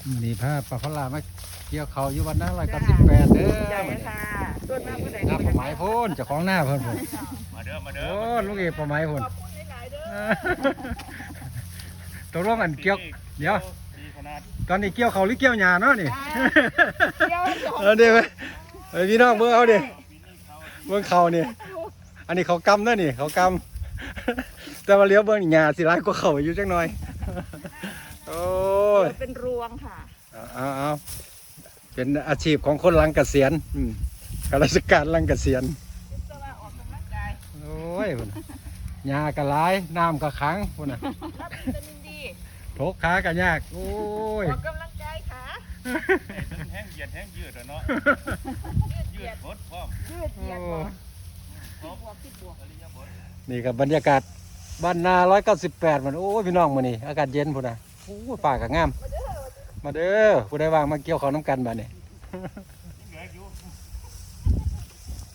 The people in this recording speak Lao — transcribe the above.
ມື້ນີ້ພາປ້າພັນລາມາກ່ຽວເຂົ້າຢູ່ບ້ານນາຮ້ອຍເກົ້າສິບແປດເດີ. ດີໃຈຄ່ະ. ເອີ້ນມາມື້ໃດ? ນາປ້າໄໝພຸ້ນ ເຈົ້າຂອງນາເພິ່ນພຸ້ນ. ມາເດີ ມາເດີ. ໂອ້ ລຸງເອປ້າໄໝພຸ້ນ. ຂອບຄຸນຫຼາຍໆເດີ. ຕົກລົງອັນກ່ຽວ ປີນີ້ ດຽວ ດີຂະໜາດ. ຕອນນີ້ກ່ຽວເຂົ້າຫຼືກ່ຽວຫຍ້າເນາະນີ້? ອ່າ ກ່ຽວເຂົ້າ. ເອີ ເດ້ ເອີ ພີ່ນ້ອງເບິ່ງເອົາເດ້ ເບິ່ງເຂົ້ານີ້. ອັນນີ້ເຂົ້າກຳເດີນີ້ ເຂົ້າກຳ. ແຕ່ວ່າຫຼຽວເບິ່ງຫຍ້າຊິຫຼາຍກວ່າເຂົ້າຢູ່ຈັກໜ່ອຍ. ໂອ້ຍ ເປັນລວງຄ່ະ. ເອົາ ເອົາ ເປັນອາຊີບຂອງຄົນຫຼັງກະສຽນ. ອືມ ຂ້າລາຊະການຫຼັງກະສຽນ. ໂອ້ຍ ຫຍ້າກໍຫຼາຍ ນ້ຳກໍຂັງພຸ້ນນະ. ທົກຂາກໍຍາກ. ໂອ້ຍ ອອກກຳລັງກາຍຂາ. ແຮງຢຽດແຮງຍືດເນາະ. ຍືດຢຽດ ຍືດຫົດພ້ອມ. ຍືດຢຽດ. ໂອ້ ບວກ ຕິດບວກ. ນີ້ກໍບັນຍາກາດບ້ານນາຮ້ອຍເກົ້າສິບແປດມັນ. ໂອ້ຍ ພີ່ນ້ອງ ມື້ນີ້ອາກາດເຢັນພຸ້ນນະ. ໂອ້ຍ ຟ້າກໍງາມ. ມາເດີ ມາເດີ ຜູ້ໃດວ່າງມາກ່ຽວເຂົ້ານຳກັນບາດນີ້. ຍັງເຫຼືອຢູ່